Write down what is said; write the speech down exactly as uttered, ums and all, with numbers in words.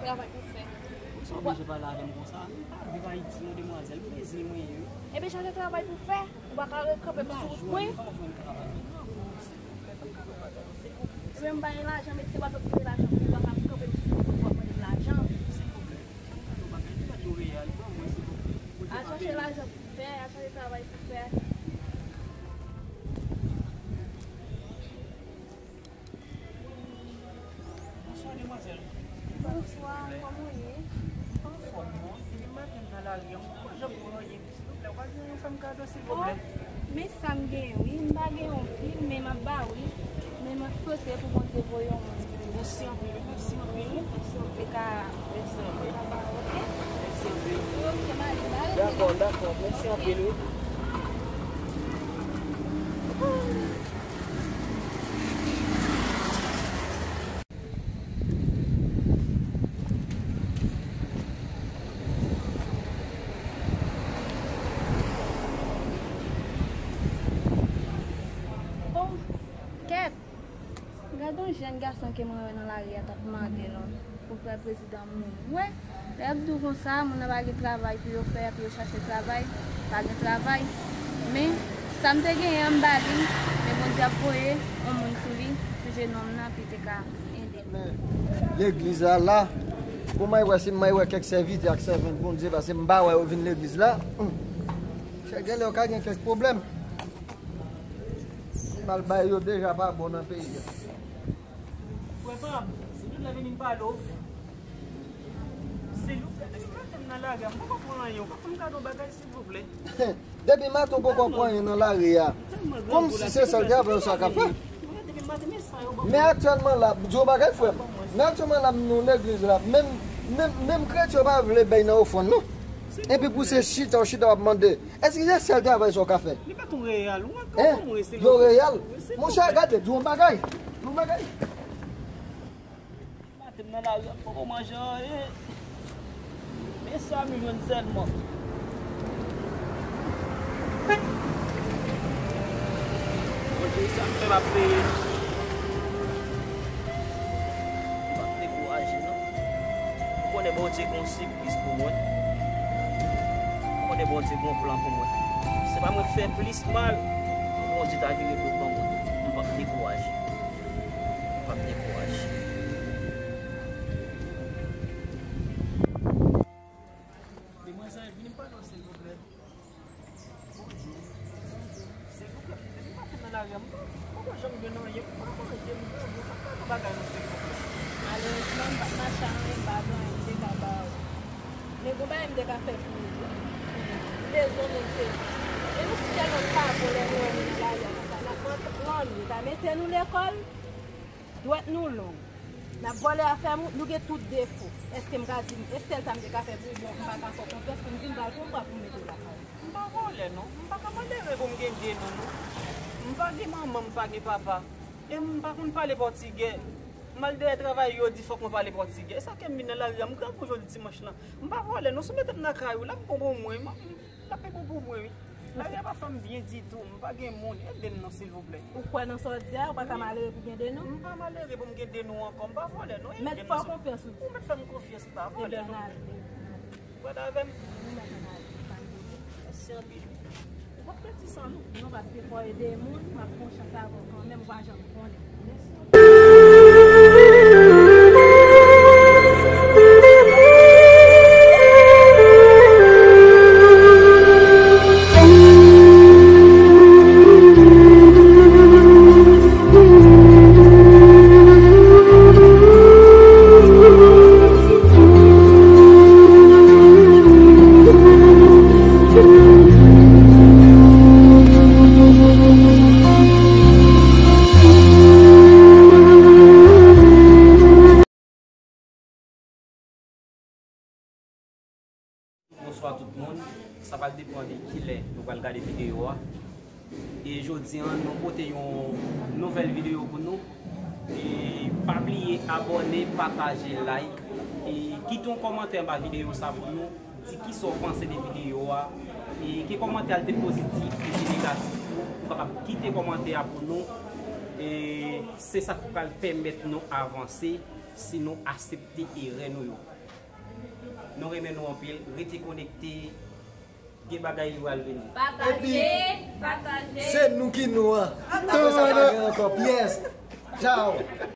Travay pou fè. Ou sa oblije pale avè m konsa? M pa viv Ayiti non, demwazèl. Brezil mwen ye wi. Ebyen, chache travay pou fè. Ou pa ka ret kanpe m sou wout mwen. M pa jwenn travay. Silvouplè, m pa gen lajan, men se pa tout ki gen lajan pou ou pa ka kanpe m sou wout mwen pou w ap mande m lajan. Silvouplè, m pa gen bagay, m pa gen yon reyèl, ban mwen, silvouplè. Al chache lajan pou fè, al chache travay pou fè. Bonswa, demwazèl. Bonswa, kòman w ye? M anfòm, non. Depi maten m nan lari a, m poko janm wè anyen. Silvouplè, ou pa gen yon fanm kado, silvouplè? Oh, men sa m genyen, wi. M pa gen yon pil, men m ap ba w, wi. Men m ap swete pou Bondye voye yon moun pou ou. Mèsi anpil, wi. Mèsi anpil, wi. Mèsi anpil. Te ka, mèsi anpil. Te ka ba w, oke? Mèsi anpil. Wi, oke, m ale, m ale. Dakò, dakò. Mèsi anpil, wi. Oh, kèt! Gade yon jèn gason ke mwen wè nan lari a t ap mande non pou pral prezidan. Moun. Wè, lè y ap di w konsa, moun nan pa gen travay pou yo fè, pou yo chache travay, pa gen travay. Men, sa m te genyen an, m ba li, men Bondye ap voye yon moun sou li, sou je nonm nan, pou li te ka ede. Men, legliz la la, pou m al wè si m al wè kèk sèvitè ak sèvant Bondye, paske m pa wè yo vin legliz la. Hum. Chè, genlè yo ka gen kèk pwoblèm. Si m al bay yo deja pa bon nan peyi a. Frè pa m, silvouplè vini m pale w. Silvouplè, depi maten m nan lari a, m poko pran anyen. Ou ka fè m kado bagay, silvouplè? Depi maten w poko pran anyen nan lari a. Kòmsi se sèl travay sa w ka fè. Men aktyèlman la, m di w yon bagay, frè m. Men aktyèlman la, m nan legliz la. Menm, menm, menm kretyen yo pa vle bay nan ofrann, non. Epi pou se chita, w chita w ap mande. Èske se sèl travay sa w ka fè? Li pa tou reyèl. Ou wè kòman mwen se yon reyèl? Monchè, gade, di yon bagay. Di yon bagay. Maten m nan lari a, m poko manje anyen. Men sa m jwenn sèlman. Bondye, sa m fè m ap peye. M p ap dekouraje, non. M konnen Bondye gen yon sipris pou mwen. M konnen Bondye gen yon plan pou mwen. Se pa mwen k fè plis mal, Bondye ta vire do ban mwen. M p ap dekouraje. M p ap dekouraje. Demwazèl, vini m pale w, silvouplè. Bonjou. Silvouplè, depi maten nan lari a, m pa, m poko janm jwenn anyen. M pa manje, m bwè, m sa pa nan bagay nou, silvouplè. Malerezman, m pa t mache a anyen, m pa gen anyen m te ka ba ou. Men gon bagay m te ka fè pou ou tou. M bezwen moun, se. E nou si tèlman pa bon lè nou wè moun nan lari a konsa, n ap rann-, rann li, ta mete nou lekòl. Dwèt nou long. N ap vòlè afè moun, nou gen tout defo. Èske m ka di, e sèl sa m te ka fè pou ou, bon, m pa ka fè w konfyans pou m di m pral pran w pou mete w lakay ou? M pa vòlè, non. M pa ka malere pou m gen de non, non. M pa gen manman, m pa gen papa. E m pa konn pale pòtigè. M al dèyè travay, yo di fòk mwen pale pòtigè. E sa k fè m vin nan lari a, m grangou jodi dimanch lan. M pa vòlè, non. Si w mete m nan kay ou la, m bon pou mwen. M, m L ap pi bon pou mwen, wi. Lari a pa fè m byen ditou. M pa gen moun. Ede m non, silvouplè. Ou kwè nan sa w di a? Ou pa ka malere pou gen de nou? M pa malere pou m gen de nou ankò. M pa vòlè, non. Ede m non. Mèt fè w konfyans, ou di. Ou mèt fè m konfyans, m pa vòlè, non. Ebyen, ann ale, ann ale. Ou rèt avè m? Ou mèt ann ale. Mèsi anpil. Ou p ap pèdi san nou. Non, paske fò w ede moun, m ap pran chans avè w kanmenm, ou pa janm konnen. Bonswa tout moun. Sa pral depann de kilè nou pral gade videyo a. E jodi a, nou pote yon nouvèl videyo pou nou. E pa bliye abòne, pataje, like. E kite yon kòmantè anba videyo sa pou nou. Di kisa w panse de videyo a. E ki kòmantè a te pozitif, ki te negatif tou. Ou kapab kite kòmantè a pou nou. E se sa k pral pèmèt nou avanse si nou aksepte erè nou yo. Nou renmen nou anpil. Rete konekte. Gen bagay ki pral vini. Pataje, pataje. Se nou ki nou an. Apre sa pa gen ankò pyès. Tchao.